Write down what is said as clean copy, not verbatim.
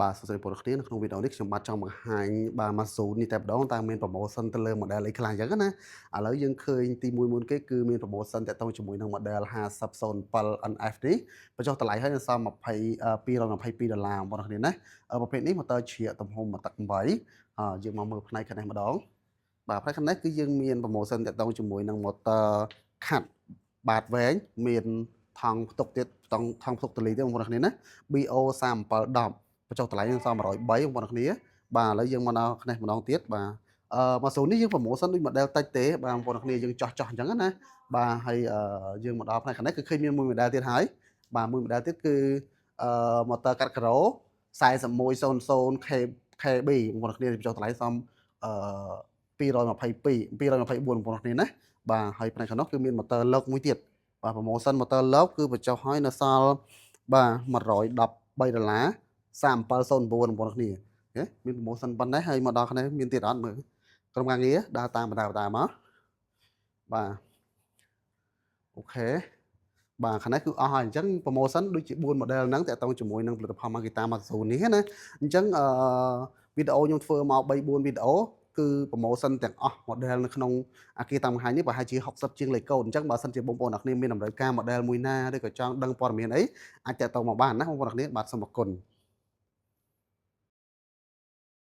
បាទសួស្តីបងប្អូនគ្នានៅក្នុងវីដេអូនេះខ្ញុំបាទចង់បង្ហាញបាទ Amazon នេះតែម្ដងតើមាន promotion ទៅលើ model អីខ្លះអញ្ចឹងណាឥឡូវយើងឃើញទីមួយមុនគេគឺមាន promotion តាក់ទងជាមួយនឹង model 5007 NF នេះបញ្ចុះតម្លៃឲ្យនៅសល់20 222ដុល្លារបងប្អូនគ្នាណាប្រភេទនេះ motor ជ្រៀកទំហំ1ទឹក8យើងមកមើលផ្នែកខាងនេះម្ដងបាទផ្នែកខាងនេះគឺយើងមាន promotion តាក់ទងជាមួយនឹង motor ខាត់បាតវែងមានថង់ផ្ទុកទៀតថង់ថង់ផ្ទុកតលីទៀតបងប្អូនគ្នាណា BO 3710បញ្ចុះតម្លៃនឹងសល់103បងប្អូនគ្នាបាទឥឡូវយើងមកដល់នេះម្ដងទៀតបាទអឺម៉ាស៊ូនេះយើង promotion ដូច model តិចទេបាទបងប្អូនគ្នាយើងចោះចោះអញ្ចឹងណាបាទហើយយើងមកដល់ផ្នែកខាងនេះគឺឃើញមានមួយ model ទៀតហើយបាទមួយ model ទៀតគឺអឺ motor កាត់ការ៉ូ4100 K KB បងប្អូនគ្នាបញ្ចុះតម្លៃសមអឺ222 224បងប្អូនគ្នាណាបាទហើយផ្នែកខាងនោះគឺមាន motor លើកមួយទៀតបាទ promotion motor លើកគឺបញ្ចុះឲ្យនៅសល់បាទ113ដុល្លារ3709បងប្អូនគ្នាមាន promotion ប៉ុណ្ណេះហើយមកដល់គ្នាមានទៀតអត់មើលក្រុមការងារដើរតាមបណ្ដាបណ្ដាមកបាទ OK បាទខាងនេះគឺអស់ហើយអញ្ចឹង promotion ដូចជា4 model ហ្នឹងតាក់ទងជាមួយនឹងផលិតផល Makita Amazon នេះណាអញ្ចឹងអឺវីដេអូខ្ញុំធ្វើមក3 4វីដេអូគឺ promotion ទាំងអស់ model នៅក្នុងអាគារតាមបង្ហាញនេះប្រហែលជា60ជាងលេខកូដអញ្ចឹងបើសិនជាបងប្អូនអ្នកគ្នាមានតម្រូវការ model មួយណាឬក៏ចង់ដឹងព័ត៌មានអីអាចតាក់ទងមកបានណាបងប្អូនអ្នកគ្នាបាទសូមអរគុណ។